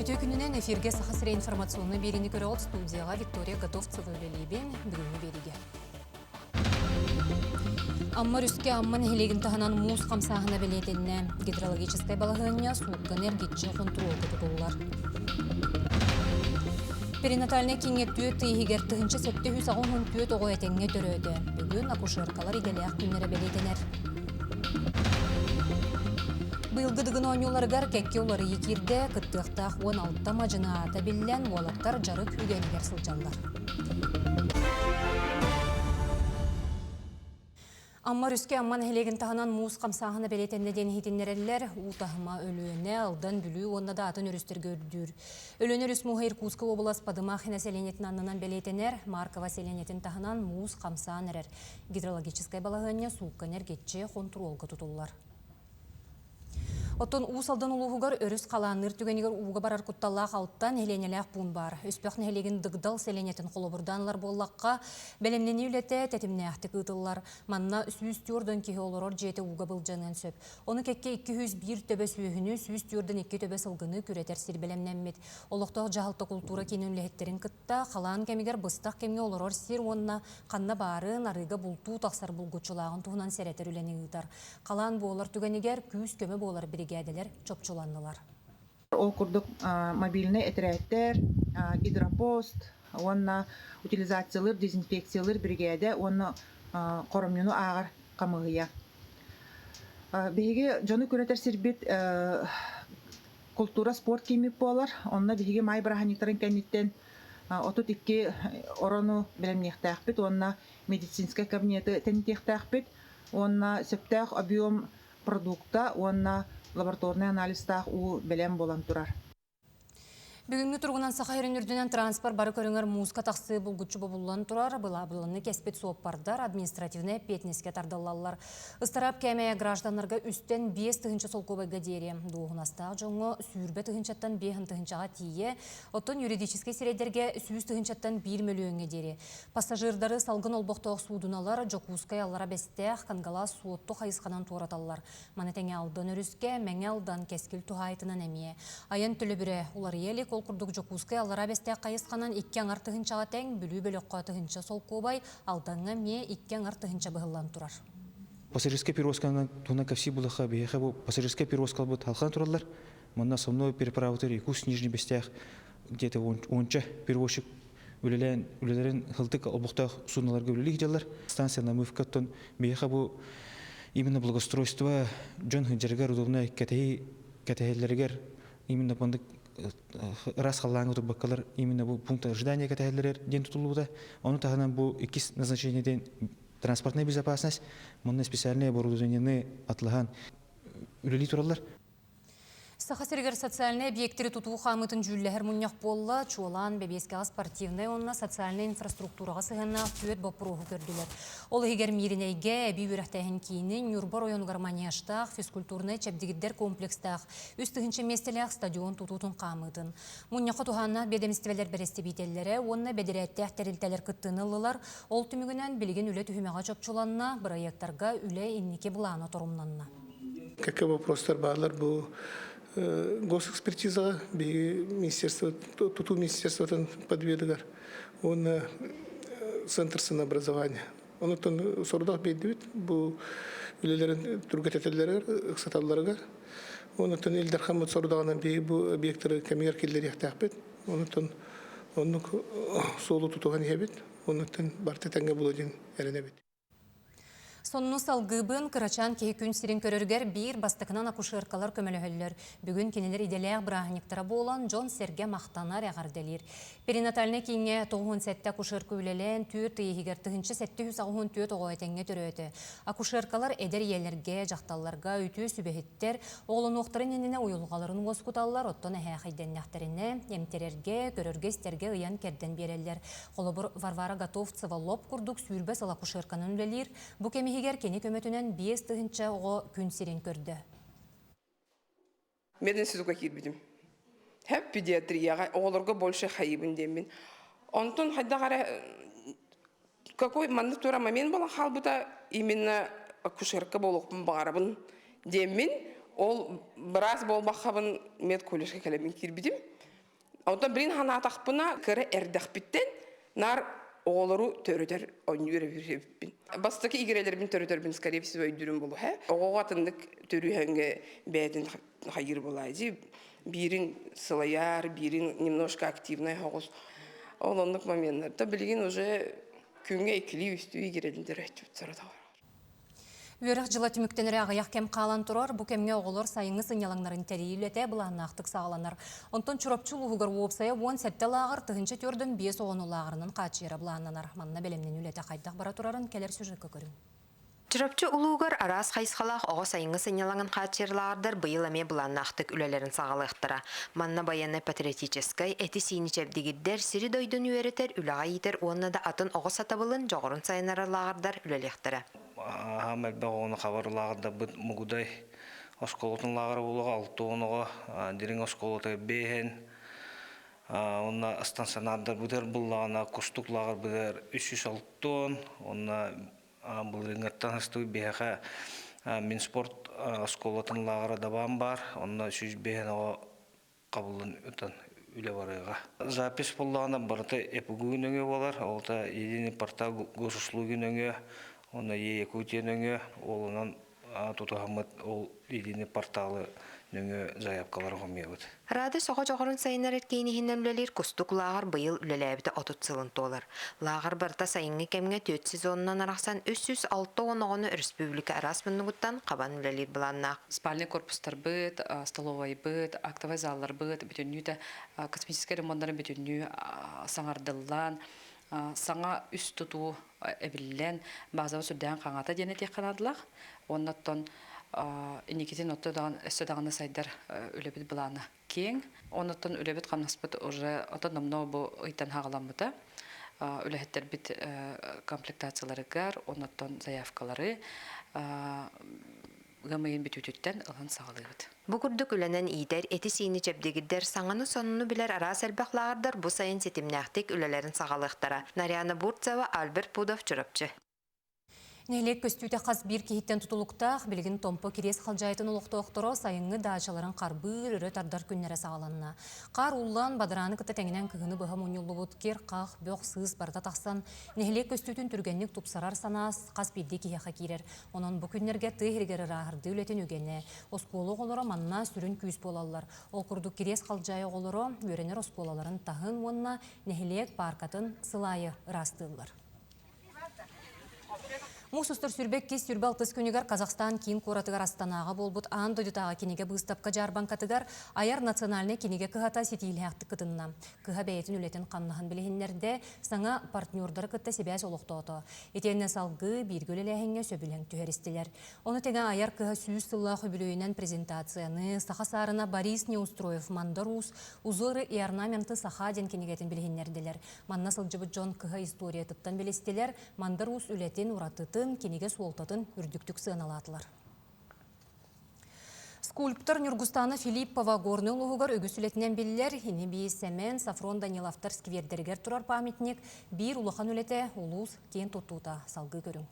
Үтүө күнүнэн эфиргэ Саха сирэ информационнай биэриини көрөҕүт студияҕа Виктория Готовцева үлэлиибин бүгүҥҥү биэриигэ. Амма өрүскэ Амма нэһилиэгин таһынан муус хамсааһына бэлиэтэннэ. Гидрологическай балаһыанньа суукканы эргиччи хонтуруолга тутуллар. Перинатальнай кииҥҥэ түөрт ый иһигэр 1784 оҕо этэҥҥэ төрөөтө. Бүгүн акушеркалар идэлээх күннэрэ бэлиэтэнэр. Быйылгы Дыгын оонньууларыгар кэккэ уларыйыы киирдэ, кыттыахтаах 16 мадьыны аата биллэн, уолаттар дьарык үгэнигэр сылдьаллар. Амма өрүскэ Амма нэһилиэгин таһынан муус хамсааһына бэлиэтэннэ диэн иһитиннэрэллэр. Уу таһыма Өлүөнэ, Алдан, Бүлүү уонна да атын өрүстэргэ үрдүүр. Өлүөнэ өрүс мууһа Иркутскай уобалас Падымахина сэлиэнньэтин аннынан бэлиэтэнэр. Маркова сэлиэнньэтин таһынан муус хамсаан эрэр. Гидрологическай балаһыанньа суукканы эргиччи хонтуруолга тутуллар. Оттон Уус Алдан улууһугар өрүс халаанныыр түгэнигэр ууга барар кутталлаах алта нэһилиэнньэлээх пуун баар. Өспөх нэһилиэгин Дыгдал сэлиэнньэтин холобурдаан ылар буоллахха, бэлэмнэнии үлэтэ тэтимнээхтик ыытыллар. Манна 104 киһи олорор дьиэтэ ууга былдьаныан сөп. Ону кэккэ 201 төбө сүөһүнү, 142 төбө сылгыны күрэтэр сир бэлэмнэммит. Олохтоох дьаһалта култуура киинин үлэһиттэрин кытта халаан кэмигэр быстах кэмҥэ олорор сир уонна ханна баарын, арыыга бултуу тахсар булгуччулааҕын туһунан сэрэтэр үлэни ыытар. Халаан буолар түгэнигэр күүс-көмө буолар биригээдэлэр чопчуланнылар. Ол курдук мобильнай этэрээттэр, гидропост уонна утилизациялыыр, дезинфекциялыыр биригээдэ уонна хоромньуну ааҕар хамыыһыйа. Биһиги дьону күрэтэр сирбит култуура спорт кииммит буолар. Онно биһиги маай бырааһынньыктарын кэнниттэн 32 орону бэлэмниэхтээхпит уонна медицинскэй кабинеты тэнитиэхтээхпит уонна сөптөөх объем продукта уонна лабораторнай анализтаах уу бэлэм буолан турар. Бүгүҥҥү туругунан Саха сирин үрдүнэн транспорт бары көрүҥэр мууска тахсыы булгуччу бобуллан турар, быраабыланы кэспит суоппардар административнай эппиэтинэскэ тардыллаллар. Ыстараап кээмэйэ гражданнарга үстэн 5 тыһыынча солкуобайга диэри, дуоһунастаах дьоҥҥо 20 тыһыынчаттан 5 тыһыынчаҕа тиийэ, оттон юридическэй сирэйдэргэ 100 тыһыынчаттан 1 мөлүйүөҥҥэ диэри. Пассажирдары салгын олбохтоох суудуналар Дьокуускай Аллара Бэстээх, Кангалаас Суотту хайысханан туораталлар. Маны тэҥэ Алдан өрүскэ, Мэҥэ Алдан Кэскил туһаайытынан эмиэ. Айан төлөбүрэ уларыйа илик, ол курдук Дьокуускай Аллара Бэстээх хайысханан икки аҥар тыһыынчаҕа тэҥ, Бүлүү бөлөххө тыһыынча солкуобай, Алдаҥҥа эмиэ икки аҥар тыһыынча быһыллан турар. Пассажирскай перевозканан туһунан кэпсии буллахха, биһиэхэ бу пассажирскай перевозкаларбыт халхан тураллар. Манна основной переправатыр Якутск Нижний Бэстээх где-то уонча перевозчик үлэлээн үлэлэрин хылтык олбохтоох судноларга үлэлии сылдьаллар. Станция намывка оттон биһиэхэ бу именно благоустройство дьон сылдьарыгар удобнай кэтэһии кэтэһэллэригэр именно бандык ыраас халлааҥҥа турбаккалар именно бу пункт ожидания кэтэһэллэригэр диэн тутуллубута. Ону таһынан бу иккис назначение диэн транспортная безопасность манна специальное оборудованиены атлаһан үлэлии тураллар. Саха сиригэр социальнай объектэри тутуу хаамыытын дьүүллэһэр мунньах буолла. Чуолаан, бэбиэскэҕэ спортивнай уонна социальнай инфраструктураҕа сыһыаннаах түөрт боппуруоһу көрдүлэр. Ол иһигэр Мииринэйгэ эбии үөрэхтээһин киинин, Ньурба оройуонугар манежтаах, физкультурнай-чэбдигирдэр комплекстаах 3 тыһыынча миэстэлээх стадион тутуутун хаамыытын. Мунньахха туһааннаах биэдэмистибэлэр бэрэстэбиитэллэрэ уонна бэдэрээттээх тэрилтэлэр кыттыыны ыллылар. Ол түмүгүнэн билигин үлэ түһүмэҕэ чопчуланна, бырайыактарга үлэ инники былаана торумнанна. Кэккэ вопростар бааллар бу госэкспертизаҕа биһиги министерство тутуу министерствотын подведыгар уонна центр ценообразования. Онуттан сорудах биэрдибит бу үлэлэрин түргэтэтэллэригэр, ыксаталларыгар. Онуттан Ил Дархаммыт сорудаҕынан биһиги бу объектары кэмигэр киллэриэхтээхпит. Онуттан оннук суолу тутуһан иһэбит. Онуттан барыта тэҥҥэ буолуо диэн эрэнэбит. Сонуну салгыыбын, кырачаан киһи күн сирин көрөрүгэр биир бастакынан акушеркалар көмөлөһөллөр. Бүгүн кинилэр идэлээх бырааһынньыктара буолан, дьон-сэргэ махтанар, эҕэрдэлиир. Перинатальнай кииҥҥэ 97 акушерка үлэлээн, түөрт ый иһигэр 1784 оҕо этэҥҥэ төрөөтө. Акушеркалар эдэр ийэлэргэ, дьахталларга үтүө сүбэһиттэр, оҕолонуохтарын иннинэ уйулҕаларын уоскуталлар, оттон эһээхэйдэннэхтэринэ, эмтэрэргэ, көрөргө-истэргэ ыйан-кэрдэн биэрэллэр. Холобур, Варвара Готовцева лоп курдук 20 сыл акушерканан үлэлиир. Бу кэм иһигэр кини көмөтүнэн 5 тыһыынча оҕо күн сирин көрдө. Мединститутка киирбитим. Хэп педиатрияҕа оҕолорго больше хайыбын диэммин. Онтон хайдах эрэ какой маннык тура момент буолан хаалбыта именно акушерка буолуохпун баҕарабын диэммин ол быраас буолбаххабын медколледжка кэлэммин киирбитим. Онтон билин ханаатахпына кыра эрдэхпиттэн наар оҕолору төрөтөр оонньуур эбиппин. Бастакы игирэлэрбин төрөтөрбүн скорее всего өйдүүрүм булуһа. Оҕоҕо атыннык төрүүһэҥҥэ бэйэтин хайыыр буолаа дии. Биирин сылайар, биирин немножко активнай оҕус. Ол оннук моменнарда билигин уже күҥҥэ иккилии үстүү игирэлин төрөөччүбүт соротоҕор. Үөрэх дьыла түмүктэнэрэ аҕыйах кэм хаалан турар. Бу кэмҥэ оҕолор сайыҥҥы сынньалаҥнарын тэрийии үлэтэ былааннаахтык саҕаланар. Онтон Чурапчы улууһугар уопсайа 17 лааҕыр 1045 оҕону лааҕырынан хааччыйара былааннанар. Манна бэлэмнэнии үлэтэ хайдах бара турарын кэлэр сюжекка көрүҥ. Чурапчы улуугар араас хайысхалаах оҕо сайыҥҥы сынньалаҥын хааччыйар лааҕырдар быйыл эмиэ былааннаахтык үлэлэрин саҕалыахтара. Манна байыаннай-патриотическай, эти-сиини чэбдигирдэр, сири-дойдуну үөрэтэр, үлэҕэ иитэр уонна да атын оҕо сатабылын, дьоҕурун сайыннарар лааҕырдар үлэлиэхтэрэ. Аһаам элбэх оҕону хабар лааҕырдарбыт Мугудай оскуолатын лааҕыра буолуоҕа 60 оҕо, Дириҥ оскуолата биэһин, уонна станционардарбытыгар буллаҕына Кустук лааҕырбытыгар 360, уонна былырыыҥҥыттан астыбыт биһиэхэ Минспорт оскуолатын лааҕыра дабаан баар, онно 105 оҕо хабыллан ытан үлэ барыаҕа. Запись буоллаҕына барыта ЭПГУ нөҥүө буолар, ол да единый портал госуслуги нөҥүө, уонна Е-Якутия нөҥүө, ол онон тутуһаммыт ол единый порталы нөҥүө заявкалары хомуйабыт. Радость оҕо дьоҕурун сайыннарар киин иһинэн үлэлиир Кустук лааҕыр быйыл үлэлээбитэ 30 сылын туолар. Лааҕыр барыта сайыҥҥы кэмҥэ түөрт сезонунан арахсан 360 оҕону өрөспүүбүлүкэ араас муннугуттан хабан үлэлиир былааннаах. Спальный корпустарбыт, столовайбыт, актовай залларбыт бүтүннүү косметическай ремоннарын бүтүннүү саҥардыллан, саҥа үс тутуу эбиллэн, базабыт сүрдээн хаҥата диэн этиэххэ наадалаах. Уонна оттон инникитин отто даҕаны өссө даҕаны сайдар үлэбит былаана киэҥ. Оннуттан үлэбит хамнаспыт уже оттон номнуо бу ыйтан хаҕаламмыта. Үлэһиттэрбит комплектацияларыгар, оннуттан заявкалары ыам ыйын бүтүүтүттэн ылан саҕалыыбыт. Бу курдук үлэнэн иитэр, эти-сиини чэбдигирдэр, саҥаны-сонуну билэр араас элбэх лааҕырдар бу сайын ситимнээхтик үлэлэрин саҕалыахтара. Нарьяна Бурцева, Альберт Пудов, Чурапчы. Нэһилиэк көстүүтэ хас биир киһиттэн тутулуктаах, билигин Томпо Кириэс Халдьаайытын олохтоохторо сайыҥҥы даачаларын харбыыр, өрө тардар күннэрэ саҕаланна. Хаар ууллан, бадарааны кытта тэҥинэн кыһыны быһа мунньуллубут кир-хах, бөх-сыыс барыта тахсан, нэһилиэк көстүүтүн түргэнник тупсарар санаа хас биирдии киһиэхэ киирэр. Онон бу күннэргэ тыа иһигэр ырааһырдыы үлэтин үгэнэ. Оскуола оҕолоро манна сүрүн күүс буолаллар. Ол курдук Кириэс Халдьаайы оҕолоро үөрэнэр оскуолаларын таһын уонна нэһилиэк пааркатын сыл аайы ыраастыыллар. Муус устар 22 26 күнүгэр Казахстан киин куоратыгар Астанаҕа буолбут аан дойдутааҕы кинигэ быыстапка дьаарбаҥкатыгар Айар национальнай кинигэ кыһата ситиилээхтик кытынна. Кыһа бэйэтин үлэтин-хамнаһын билиһиннэрдэ, саҥа партнердары кытта сибээс олохтоото. Итиэннэ салгыы бииргэ үлэлээһиҥҥэ сөбүлэҥ түһэристилэр. Ону тэҥэ Айар кыһа 100 сыллаах үбүлүөйүнэн презентацияны саха саарына Борис Неустроев Мандар Уус «Узоры и орнаменты саха» диэн кинигэтин билиһиннэрдилэр. Манна сылдьыбыт дьон кыһа историятыттан билистилэр, Мандар Уус үлэтин, уратытын, кинигэ суолтатын үрдүктүк сыаналаатылар. Скульптор Нюргустана Филиппова Горнай улууһугар үгүс үлэтинэн биллэр. Ини-бии Сэмэн, Сафрон Даниловтар сквердэригэр турар памятник биир улахан үлэтэ улуус киэн туттуута салгыы көрүҥ.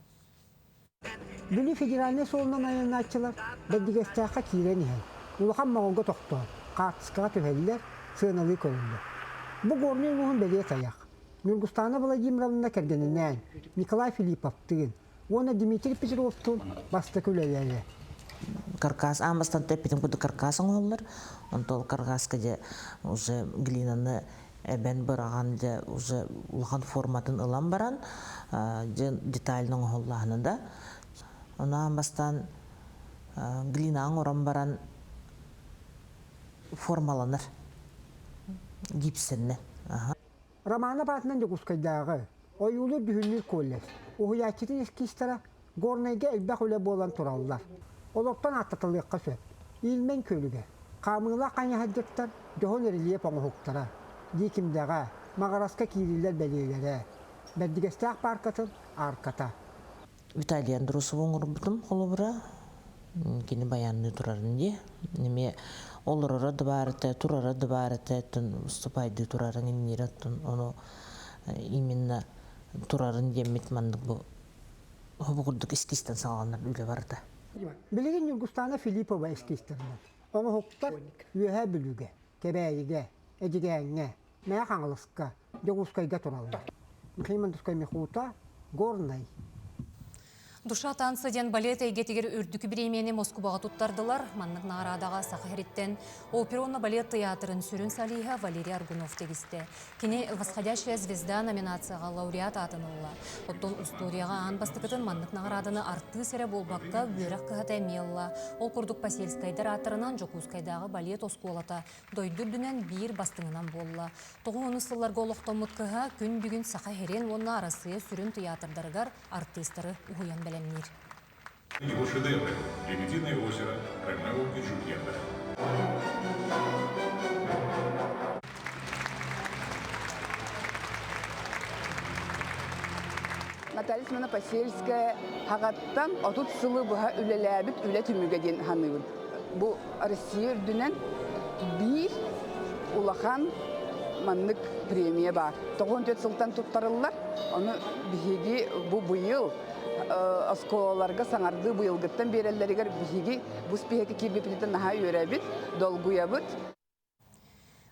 Бүлүү федеральнай суолунан айаннааччылар Бэрдигэстээххэ киирэн иһэн, улахан моҕолго тохтоон, хаартыскаҕа түһэллэр, сыаналыы көрөллөр. Бу Горнай улууһун бэлиэ тайах. Ньургустаана Владимировна кэргэнинээн Николай Филипповтыын уонна Дмитрий Петровтуун бастакы үлэлэрэ. Каркас аан бастаан тэппитин курдук каркас оҥоһуллар. Онтон ол каркаска дьэ уже глинаны эбэн быраҕан дьэ уже улахан форматын ылан баран дьэ детально оҥоһуллаһына да ону бастаан глинаҕа оҥорон баран формаланар гипсэннэн. Романов аатынан Дьокуускайдааҕы ойуулуур-дьүһүннүүр колледж уһуйааччытын эскизтара Горнайга элбэх үлэ буолан тураллар. Олортон ааттатылыахха сөп. Ильмень күөлүгэр хаамыылаах хайыһардьыттар дьоһун рельеф оҥоһуктара, Дьиикимдэҕэ, Маҕараска киириилэр бэлиэлэрэ, Бэрдигэстээх пааркатын аарката. Виталий Андросовы оҥорбутум холобура кини баянныы турарын дии. Эмиэ олороро да баар этэ, турара да баар этэ, оттон выступайдыы турарын инниирэ оттон ону именно турарын диэммит маннык бу бу курдук эскизтэн саҕаланар үлэ барда. Билигин Ньургустаана Филиппова эскизтэринэн оҥоһуктар Үөһээ Бүлүүгэ, Кэбээйигэ, Эдьигээҥҥэ, Мэҥэ Хаҥаласка, Дьокуускайга тураллар. Михаил Мандускай Михута, Горнай. Душа танца диэн балет эйгэтигэр үрдүкү бириэмийэни Москубаҕа туттардылар. Маннык наҕараадаҕа Саха сириттэн опера уонна балет тыйаатырын сүрүн солиһа Валерий Аргунов тигистэ. Кини «Восходящая звезда» номинацияҕа лауреат аатын ылла. Оттон устуоруйаҕа аан бастакытын маннык наҕарааданы артыыс эрэ буолбакка, үөрэх кыһата эмиэ ылла. Ол курдук Посельскайдар ааттарынан Дьокуускайдааҕы балет оскуолата дойду үрдүнэн биир бастыҥынан буолла. Тоҕус сылларга олохтоммут кыһа күн бүгүн Саха сирин уонна Арассыыйа сүрүн тыйаатырдарыгар артыыстары уһуйан бэлэмниир. Его шедевры «Лебединое озеро», «Ромео и Джульетта». Наталья Семеновна Посельская хаҕаттан 30 сылы быһа үлэлээбит үлэ түмүгэ диэн саныыбын. Бу Россия үрдүнэн биир улахан маннык премия баар. 94 сылтан туттарыллар. Ону биһиги бу быйыл оскуолаларга саҥардыы быйылгыттан биэрэллэригэр биһиги бу спиһэккэ киирбиппититтэн наһаа үөрэбит, долгуйабыт.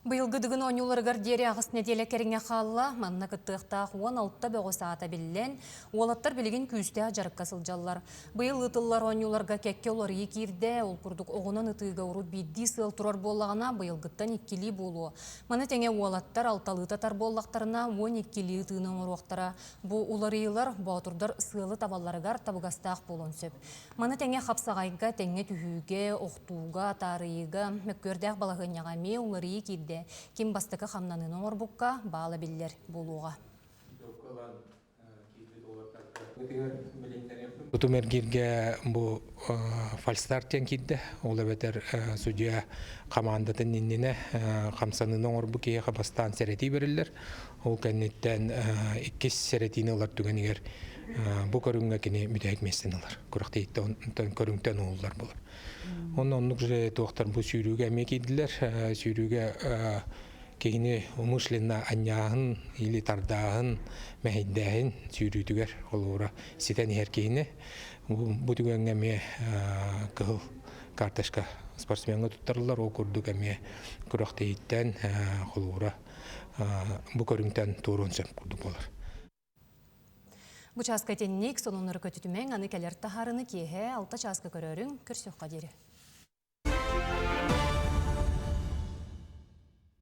Быйылгы Дыгын оонньууларыгар диэри аҕыс нэдиэлэ кэриҥэ хаалла. Манна кыттыахтаах 16 бөҕөс аата биллэн, уолаттар билигин күүстээх дьарыкка сылдьаллар. Быйыл ыытыллар оонньууларга кэккэ уларыйыы киирдэ. Ол курдук оҕунан ытыыга урут биирдии сыал турар буоллаҕына, быйылгыттан иккилии буолуо. Маны тэҥэ уолаттар алталыы татар буоллахтарына, 12-лии ытыыны оҥоруохтара. Бу уларыйыылар боотурдар сыалы табалларыгар табыгастаах буолуон сөп. Маны тэҥэ хапсаҕайга, тэҥҥэ түһүүгэ, охтууга, таарыйыыга, мөккүөрдээх балаһыанньаҕа эмиэ уларыйыы киирдэ. Ким бастакы хамнаныыны оҥорбукка баала биллэр буолуоҕа. Тутум эргииргэ бу фальстарт диэн киирдэ. Ол эбэтэр судьуйа хамаандатын иннинэ хамсаныыны оҥорбут киһиэхэ бастаан сэрэтии бэриллэр. Ол кэнниттэн иккис сэрэтиини ылар түгэнигэр бу көрүҥҥэ кини бүтэһик миэстэни ылар. Күрэхтэһииттэн көрүҥтэн уһуллар буолар. Онно оннук же туохтар бу сүүрүүгэ эмиэ киирдилэр. Сүүрүүгэ киһини умышленно анньааһын или тардааһын, мэһэйдээһин сүүрүүтүгэр холобура ситэн иһэр киһини бу түгэҥҥэ эмиэ кыһыл карточка спортсмеҥҥа туттарыллар. Ол курдук эмиэ күрэхтэһииттэн холобура бу көрүҥтэн туоруон сөп курдук буолар. Бу чааска итинник сонуннары көтүтүмэҥ, аны кэлэр таһаарыны киэһэ алта чааска көрөөрүҥ, көрсүөххэ диэри.